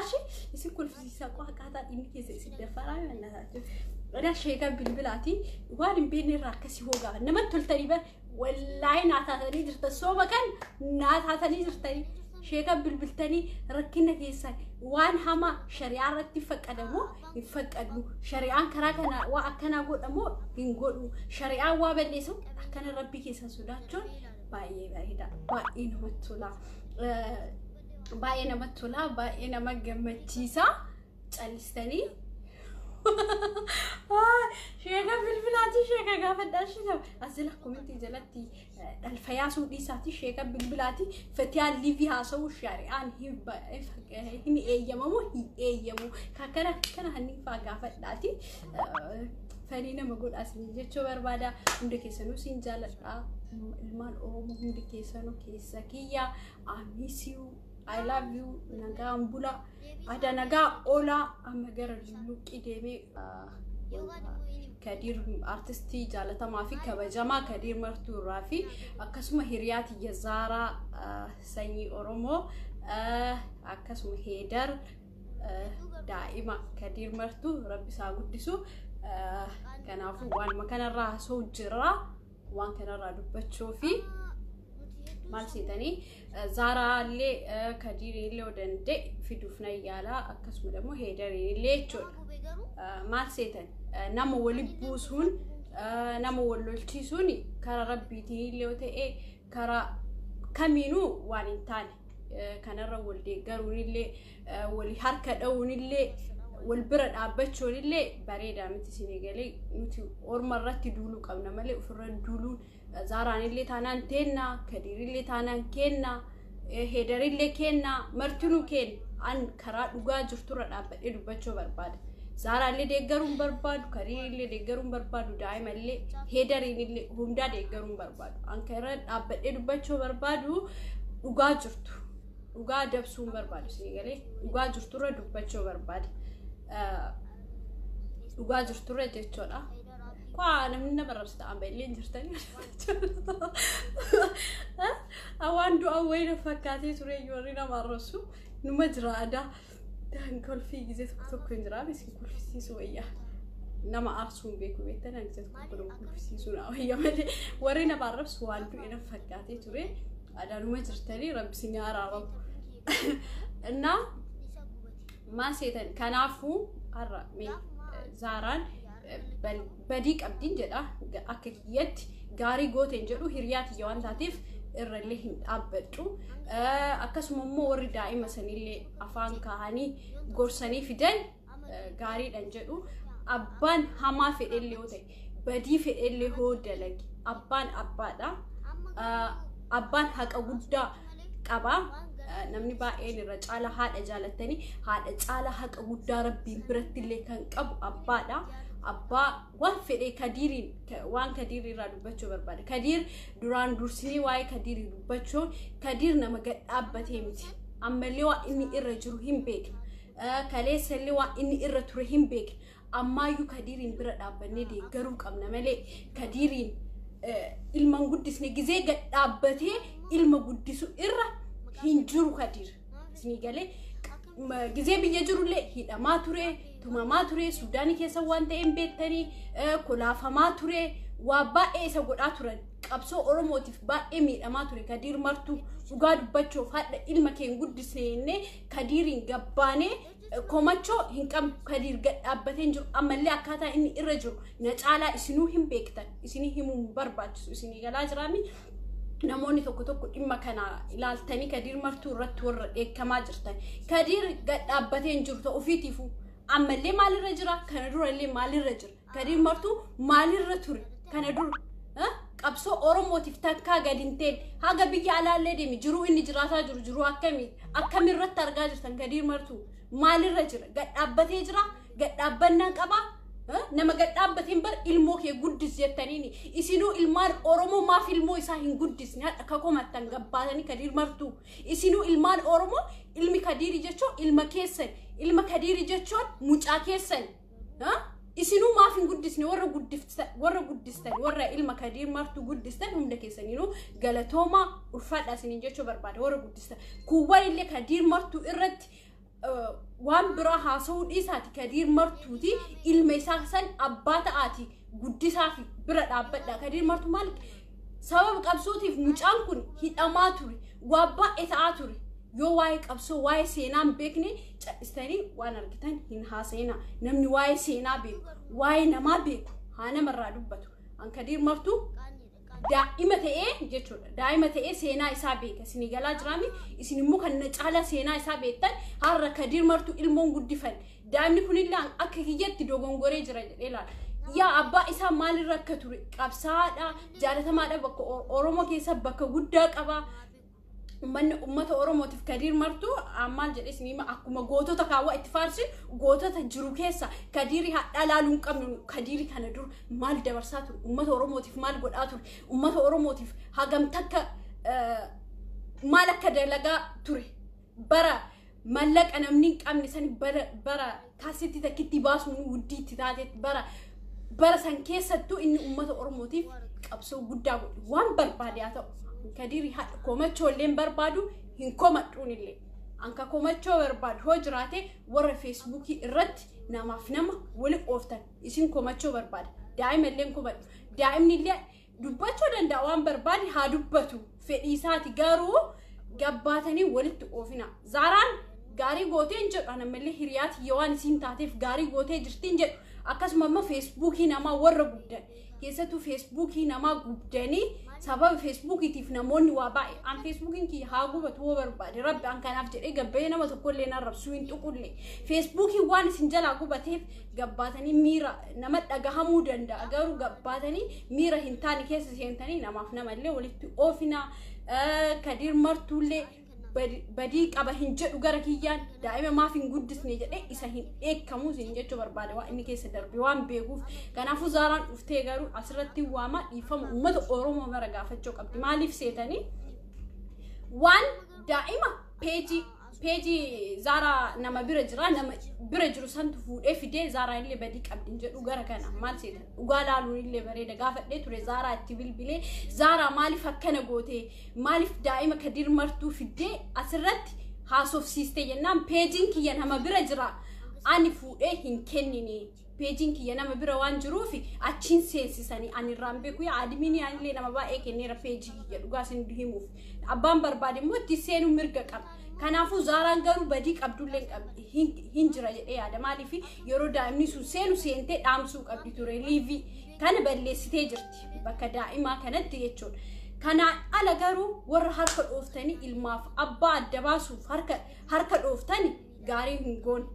isin kolfisiisaa akkaataa dhimmi keessa isin dafaraa mannaa. Sheeka bilbilaati waan hin beekne irraa akkasii hoo gaafa namatti toltanii bara, wallaahi naa taatanii jirtan, sooma kan naa taatanii jirtanii. Sheeka bilbiltanii rakkina keessan, waan hamaa shari'aa irratti faqqadamoo hin faqqadu, shari'aan karaa kana waa akkanaa godhamoo hin godhu, shari'aan waa balleessu akkana, rabbii keessan sodaachuun baay'ee bareeda, baay'ee namatti tola, baay'ee namatti tola, baay'ee nama gammachiisa. Callistanii sheeka bilbilaati, sheeka gaafadhaa. Sheeka asila komentii jalatti dhalfa yaasuu dhiisaati, sheeka bilbilaati fatiyaan liivii haasa'u shari'aan hin eeyyamamu, hin eeyyamu, akkana akkana hanniin faa gaafadhaati. Fanii nama godhaas jechuu barbaada. Hundi keessanuu siin jaaladha. Ilmaan Oromoo hundi keessanuu keessa kiyya. I miss you, I love you. Nagaan bula, ada nagaa oolaa. Amma gara lulluqqii deemee Kadiir artistii jaalatamaa fi kabajamaa Kadiir Martuu irraa fi akkasuma hiriyaa tiyya Zaaraa sanyii Oromoo, akkasuma Heedar, daa'ima Kadiir Martuu rabbi isaa guddisu. Kanaafuu waanuma kanarraa haasa'u jira, waan kanarraa dubbachuu fi maal seetanii, Zaaraallee Kadiiriin illee danda'e fiduuf nan yaala, akkasuma immoo Heedariin illee jechuudha. Maal seetan, nama wali buusuun, nama wal lolchiisuun karaa rabbiitiin illee ta'e karaa kamiinuu waan hin taane. Kanarra wal deeggaruun illee, wal harka dha'uun illee, wal bira dhaabbachuun illee bareedaa miti isin eegalee. Nuti orma irratti duuluu qabna malee ofirra duuluun, Zaaraan illee taanaan teenna, Kadiirillee taanaan kenna, Heedarillee kenna, martinuu kenna. An karaa dhugaa jirturra dhaabbadhee dubbachuu barbaada. Zaaraallee deeggaruun barbaadu, Kadiirillee deeggaruun barbaadu, daa'imallee, Heedariin illee hundaa deeggaruun barbaadu. An karaa dhaabbadhee dubbachuu barbaadu dhugaa jirtu. Dhugaa dabsuun barbaadu isin galee, dhugaa jirturra dubbachuu barbaada. Dhugaa jirturra jechuudha. Kwaa namni nama rabsita amma illee hin jirtanii. Waan du'a wayii na fakkaatee ture, warri nama arrabsu numa jira aadaa. Kolfii gizee tokko tokko hin jira, isin kolfisiisu wayyaa. Nama aarsuun beeku beektan ani isa tokko nama kolfisiisuu na wayya malee warri nama arrabsu waan du'e na fakkaatee ture. Adaanuma jirtanii rabbi isin araaramu. Innaa maal seetan kanaafuu har'a mee Zaaraan badii qabdiin jedha akka kiyyatti gaarii gooteen jedhu hiriyaa tiyya waan taateef irrallee hin dhaabbadhu. Akkasuma immoo warri daa'ima sanillee afaan kaahanii gorsanii fidan gaariidhan jedhu. Abbaan hamaa fedhellee yoo ta'e badii fedhellee hoo dalage abbaan abbaadha. Abbaan haqa guddaa qaba. Namni baay'een irra caala haadha jaalattanii haadha caala haqa guddaa rabbiin biratti illee kan qabu abbaadha. Abbaa waan fedhe Kadiiriin waan Kadiirii irraa dubbachuu barbaada. Kadiir duraan dursinee waa'ee Kadiirii dubbachuun Kadiir nama gad dhaabbatee miti. Ammallee waan inni irra jiru hin beekna. Kaleessa illee waan inni irra ture hin beekna. Ammaayyuu Kadiiriin bira dhaabbannee deeggaruu qabna malee Kadiiriin ilma hin guddisne gizee gad dhaabbatee ilma guddisu irra hin jiru Kadiir. Isinii galee gizee biyya jirullee hidhamaa ture, tumamaa ture, Suudaanii keessa waan ta'e hin beektanii, kolaafamaa ture, waa baay'ee isa godhaa turan. Qabsoo Oromootiif baay'ee miidhamaa ture Kadiir Martuu dhugaa dubbachuuf hadha ilma kee hin guddisne jennee Kadiiriin gabbaanee komachoo hin qabnu. Kadiir gad dhaabbatee hin jiru. Ammallee akkaataa inni irra jiru na caalaa isinuu hin beektan. Isinii himuu hin barbaachisu. Isinii galaa jiraami. Namoonni tokko tokko dhimma kana ilaaltanii Kadiir Martuu irratti warra dheekkamaa jirtan. Kadiir gad dhaabbatee hin jiru ta'u ofiitiifuu. Ammallee maalirra jira? Kana durallee maalirra jira? Kadiir Martuu maalirra ture? Kana dura qabsoo Oromootiif takkaa gadi hin ta'in haga biyya alaallee deemi jiruu inni jiraataa jiru jiruu akkamii akkamirratti argaa jirtan Kadiir Martuu maalirra jira? Gad dhaabbatee jira? Gad dhaabbannaa qabaa? Nama gad dhaabbateen bar ilmoo kee guddis jettaniini isinuu ilmaan Oromoo maaf ilmoo isaa hin guddisne hadha ka komattan gabbaatanii Kadiir Martuu isinuu ilmaan Oromoo ilmi Kadiiri jechuun ilma keessan ilma Kadiiri jechuun mucaa keessan isinuu maaf hin guddisne warra guddistan warra ilma Kadiir Martuu guddistan hunda keessaniinuu galatoomaa ulfaadhaa isiniin jechuu barbaada warra guddistan kuuwwan illee Kadiir Martuu irratti waan biraa haasa'uu dhiisaati Kadiir Martuuti ilma isaa san abbaa ta'aati guddisaa fi bira dhaabbadha. Kadiir Martuu maal sababa qabsootiif mucaan kun hidhamaa ture waa baay'ee ta'aa ture yoo waa'ee qabsoo waa'ee seenaa hin beekne cal'istanii waan argitan hin haasa'ina. Namni waa'ee seenaa beeku waa'ee namaa beeku haa namarraa dubbatu. An Kadiir Martuu daa'ima ta'ee jechuudha. Daa'ima ta'ee seenaa isaa beeka. Isinii galaa jiraami. Isin immoo kan na caalaa seenaa isaa beektan har'a Kadiir Martuu ilmoon guddifan. Daa'imni kunillee akka kiyyatti dogongoree jira jedhee ilaala. Yaa abbaa isaa maalirra akka ture qabsaadha jaalatamaadha bakka Oromoo keessa bakka guddaa qaba. Uummanni uummata Oromootiif Kadiir Martuu maal jedhee isinii hima akkuma gootota kaawwa itti faarsin gootota jiru keessa Kadiirii hadhaa laaluu hin qabnu Kadiirii kana dur maal dabarsaa ture uummata Oromootiif maal godhaa ture uummata Oromootiif hagam takka maal akka dalagaa ture bara mallaqa namni hin qabne san bara kaasitti takkitti baasuun wuddiitti taatetti bara san keessattuu inni uummata Oromootiif qabsoo guddaa godhe waan barbaade haa ta'u. Kadiiri komachoo illee barbaadu hin komadhuun illee. Anka komachoo barbaadu hoo jiraate warra feesbuukii irratti namaaf nama wali ooftan isin komachoo barbaada. Daa'ima illee komadhu. Daa'imni illee dubbachuu danda'a waan barbaade haa dubbatu fedhii isaati garuu gabbaatanii walitti oofina. Zaaraan gaarii gootee hin jedhu anammallee hiriyaati yoo waan isiin taateef gaarii gootee jirti hin jedhu. Akkasuma immoo feesbuukii namaa warra gubdan keessattuu feesbuukii namaa gubdanii sababa feesbuukiitiif namoonni waa baay'ee an feesbuukiin kiyya haa gubatu hoo barbaade rabbi an kanaaf jedhee gabbayee nama tokkollee na arrabsuu hin tuqullee feesbuukii waan isin jalaa gubateef gabbaatanii miira nama dhagahamuu danda'a garuu gabbaatanii miira hin taane keessa seentanii namaaf namallee walitti oofina Kadiir Martuullee badii qaba hin jedhu gara kiyyaan daa'ima maaf hin guddisne jedhee isa hin dheekkamu isin jechuu barbaade waan inni keessa darbe waan beekuuf. Kanaafuu Zaaraan dhuftee garuu asirratti waama dhiifama uummata Oromoo mara gaafachuu qabdi. Maaliif seetanii waan daa'ima peejii Zaaraa nama bira jira nama bira jiru santu fuudhee fidee Zaaraa illee badii qabdi hin jedhu gara kana maal seetan dhugaa laaluun illee bareeda gaafadhee ture Zaaraa itti bilbilee Zaaraa maaliif akkana gootee maaliif daa'ima Kadiir Martuu fiddee asirratti haasofsiiste jennaan peejiin kiyya nama bira jira ani fuudhee hin kennine Peejiin kiyya nama bira waan jiruuf achiin seensisanii ani irraan beeku yaa adminii anillee nama baay'ee kenneera peejii kiyya dhugaa isin himuuf. Abbaan barbaade immoo itti seenuu mirga qaba. Kanaafuu Zaaraan garuu badii qabdullee hin jira jedhee yaada. Maaliif yeroo daa'imni sun seenu seentee dhaamsuu qabdi ture liivii kana balleessitee jirti bakka daa'imaa kanatti jechuudha. Kanaan ala garuu warra harka dhooftanii ilmaaf abbaa adda baasuuf harka dhooftanii gaarii hin goone.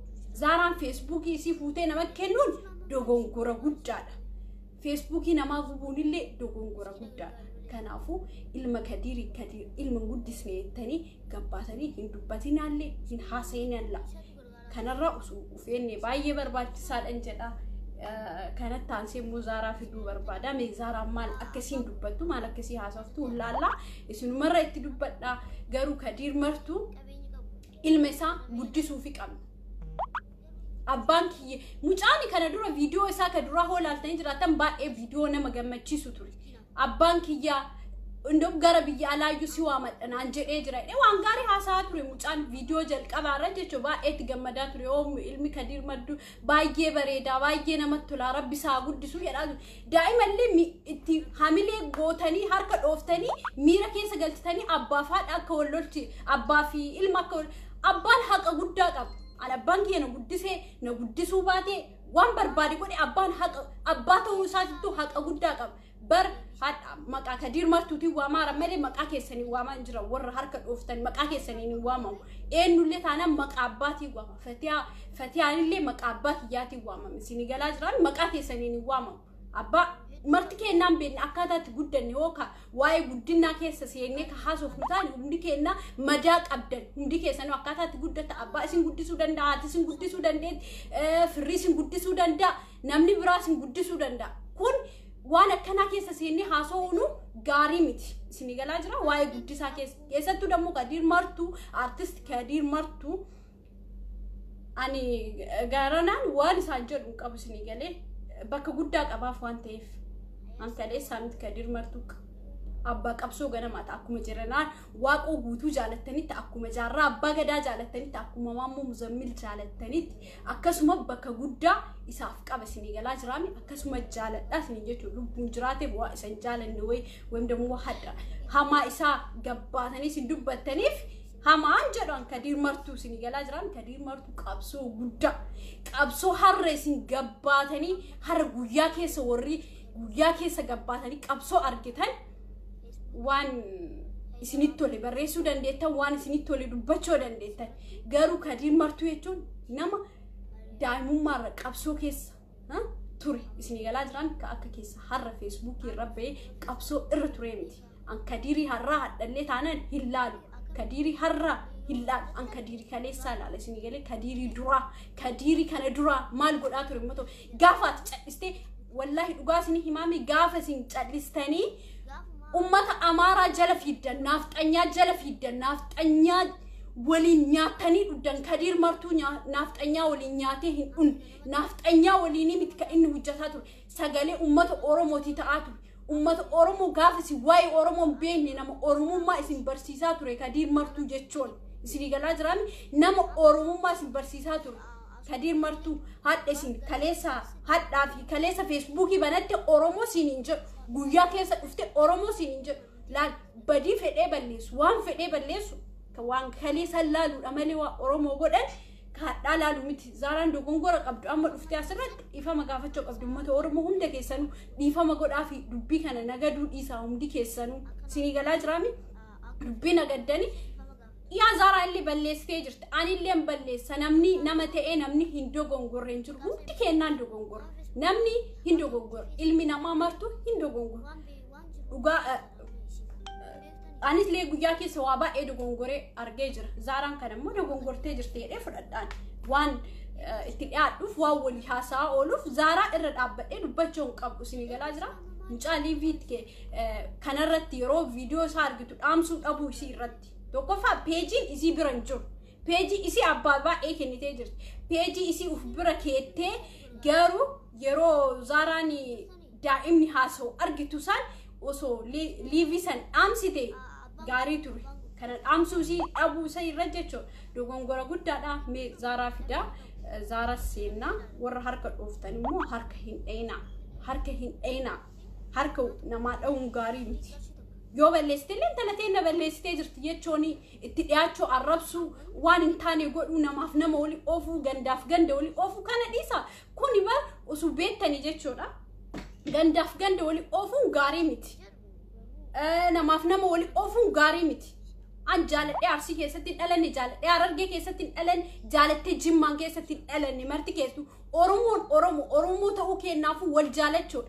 Zaaraan feesbuukii isii fuutee nama kennuun dogongora guddaadha. Feesbuukii namaa gubuunillee dogongora guddaadha. Kanaafuu ilma Kadiiri Kadiir ilma guddisne jettanii gabbaatanii hin dubbatinaallee hin haasa'inalla. Kanarraa osoo ufeenne baay'ee barbaachisaadha jedha. Kanatti aansee immoo Zaaraa fiduu barbaada. Mee Zaaraan maal akkasiin dubbattu maal akkasii haasoftu laallaa isinumarra itti dubbadha. Garuu Kadiir Martuu ilma isaa guddisuufi qabna. Abbaan kiyya mucaan kana dura viidiyoo isaa ka duraa hoo laaltanii jiraatan baay'ee viidiyoo nama gammachiisu ture. Abbaan kiyya indoo gara biyya alaayyuu si waamadha naan jedhee jira. Waan gaarii haasa'aa ture mucaan viidiyoo jalqabaarra jechuun baay'ee itti gammadaa ture. Yoo ilmi Kadiir Martuu baay'ee bareedaa baay'ee namatti tolaa rabbi isaa guddisuu jedhaa ture. Daa'imallee itti hamilee gootanii harka dhooftanii miira keessa galchitanii abbaa fi haadha akka wal lolchi abbaa fi ilma akka abbaan haqa guddaa qaba. Abbaan kiyya na guddisee na guddisuu baatee waan barbaade godhe abbaan haqa abbaa ta'uu isaatittuu haqa guddaa qaba. Bar maqaa Kadiir Martuutiin waamaara malee maqaa keessanii waamaa hin jiran warra harka dhooftan maqaa keessaniin hin waamamu. Eenyullee taanaan maqaa abbaatiin waamama. Fatiyaanillee maqaa abbaa kiyyaatiin waamama. Isin galaa jiran maqaa keessaniin hin waamamu. Abbaa marti kennaan beekne akkaataa itti guddanne yookaan waa'ee guddinaa keessa seennee ka haasofnu taane hundi kennaa madaa qabdan hundi keessanuu akkaataa itti guddata abbaa isin guddisuu danda'a haati isin guddisuu dandeetti firri isin guddisuu danda'a namni biraa isin guddisuu danda'a kun waan akkanaa keessa seennee haasofnu gaarii miti isin galaa jira waa'ee guddisaa keessa keessattuu dammoo Kadiir Martuu artist Kadiir Martuu ani garanaan waan isaan jedhu hin qabu isin galee bakka guddaa qabaaf waan ta'eef. Ankalee saamti Kadiir Martuu abbaa qabsoo ganamaata akkuma jiranaan waaqoo guutuu jaalattanitti akkuma jaarraa abbaa gadaa jaalattanitti akkuma maammoo muzammil jaalattanitti akkasuma bakka guddaa isaaf qaba isinii galaa jiraami akkasuma jaaladhaa isinii jechuudha lubbuun jiraate waa isan jaalanne wayim dammoo hadha hamaa isaa gabbaatanii isin dubbattaniif hamaan jedhan Kadiir Martuu isinii galaa jiraami Kadiir Martuu qabsoo guddaa qabsoo har'a isin gabbaatanii har'a guyyaa keessa warri guyyaa keessa gabbaatanii qabsoo argitan waan isinitti tole barreessuu dandeettan waan isinitti tole dubbachuu dandeettan garuu Kadiir Martuu jechuun nama daa'imummaarra qabsoo keessa ture isinii galaa jiran akka keessa har'a feesbuukii irra bahee qabsoo irra ture miti. An Kadiirii har'aa hadhallee taanaan hin laalu. Kadiirii har'aa hin laalu. An Kadiirii kaleessaa laala isinii galee Kadiirii duraa Kadiirii kana duraa maal godhaa ture immoo gaafa ati cal'istee wallaahi dhugaa isinii himaami gaafa isin cal'istanii ummata Amaaraa jala fiiddan naafxanyaa jala fiiddan naafxanyaa waliin nyaatanii dhugdan Kadiir Martuu naafxanyaa waliin nyaatee hin dhunne naafxanyaa waliin miti kan inni hojjetaa ture sagalee ummata Oromootii ta'aa ture ummata Oromoo gaafa isin waa'ee Oromoo hin beekne nama Oromummaa isin barsiisaa ture Kadiir Martuu jechuun isinii galaa jiraami nama Oromummaa isin barsiisaa ture. Kadiir Martuu hadha isin kaleessa hadhaa fi kaleessa feesbuukii banatte Oromoo siin hin jedhu guyyaa keessa dhufte Oromoo siin hin jedhu laal badii fedhee balleessu waan fedhee balleessu waan kaleessa laaluudha malee waan Oromoo godhan kaadhaa laalu miti Zaaraan dogongora qabdu amma dhuftee asirratti dhiifama gaafachuu qabdu uummata Oromoo hunda keessanuu dhiifama godhaa fi dubbii kana nagaduu dhiisaa hundi keessanuu isinii galaa jiraami dubbii nagaddanii yaa Zaaraa illee balleessitee jirti anillee balleessa namni nama ta'ee namni hin dogongorre hin jiru hundi kennaan dogongora namni hin dogongorre ilmi namaa martu hin dogongorre dhugaa anis illee guyyaa keessa waa baay'ee dogongoree argee jira Zaaraan kana immoo dogongortee jirti jedhee fudhadhaan waan itti dhiyaadhuuf waan walii haasa'aa ooluuf Zaaraa irra dhaabbadhee dubbachuu hin qabu isinii galaa jira. Mucaa liiviitti kanarratti yeroo viidiyoo isaa argitu dhaamsuu dhabuu isii irratti. Tokkoffaa peejiin isii bira hin jiru. Peejii isii abbaa baay'ee kennitee jirti. Peejii isii uf bira keettee garuu yeroo Zaaraan daa'imni haasa'u argitu san osoo liivii san dhaamsite gaarii ture. Kana dhaamsuu isii dhabuu isa irra jechuudha. Dogongora guddaadha. Mee Zaaraa fidaa. Zaaraa seennaa warra harka dhooftan immoo harka hin dhayinaa. Harka hin dhayinaa. Harka namaa dha'uun gaarii miti. Yoo balleessite illee intala teenna balleessitee jirti jechuun itti dhiyaachuu, arrabsuu, waan hin taane godhuu, namaaf nama olii oofuu, gandaaf ganda olii oofuu kana dhiisa. Kuni bar osoo beektanii jechuudha. Gandaaf ganda olii oofuun gaarii miti. Namaaf nama olii oofuun gaarii miti. An jaaladhee Arsii keessatti hin dhalanne, jaaladhee Harargee keessatti hin dhalanne, jaalattee Jimmaan keessatti hin dhalanne. Marti keessu Oromoon Oromoo Oromoo ta'uu kennaafuu wal jaalachuudha.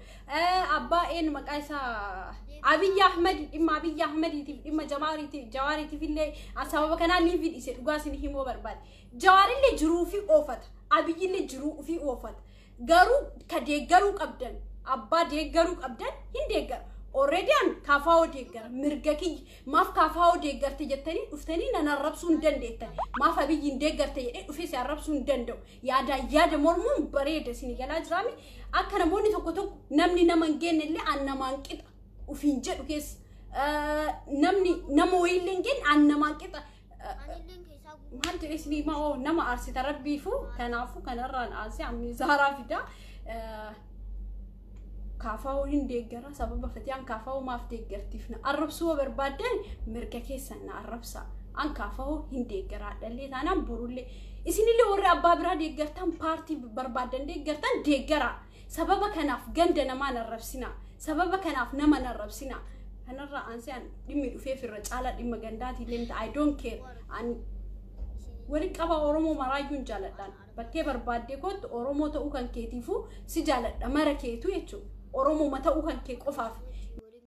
Abbaa een maqaa isaa Abiyyi Ahmed, dhimma Abiyyi Ahmediitiif, dhimma Jawaariitiif, Jawaariitiif illee sababa kanaan liivii dhiise. Dhugaa isin himuu barbaade. Jawaarillee jiruu fi oofata. Abiyyillee jiruu fi oofata. Garuu ka deeggaruu qabdan, abbaa deeggaruu qabdan hin deeggara. Already an KFO deeggara, mirga kiyya. Maaf KFO deeggarte jettanii dhuftanii nan arrabsuu hin dandeettan. Maaf Abiyyi hin deeggarte jedhee dhufee si arrabsuu hin danda'u. Yaada yaada mormuun bareeda, isin galaa jiraami. Akka namoonni tokko tokko namni nama hin geenne illee an namaan qixa ufiin jedhu keessa, namni nama wayiillee hin geenne an namaan qixa. Maal jedhee isinii maa nama aarsita rabbiifu. Kanaafuu kanarraan aarsee ammi Zaaraa fidaa. KFO hin deeggara. Sababa Fatiyaan KFO maaf deeggartiif na arrabsuu barbaaddan mirga keessan, na arrabsa. An KFO hin deeggara dhallee taanaan borullee. Isinillee warri abbaa biraa deeggartan, paartii barbaaddan deeggartan, deeggara. Sababa kanaaf ganda namaa na arrabsina, sababa kanaaf nama na arrabsina. Kanarraa aansee an dhimmi dhufeef irra caalaa dhimma gandaatii miti. I don't care. An wali qaba Oromoo maraayyuun jaaladhaan. Bakkee barbaaddee kootu Oromoo ta'uu kan keetiifuu si jaaladha, mara keetu jechuudha. Oromoo ta'uu kan kee qofaaf.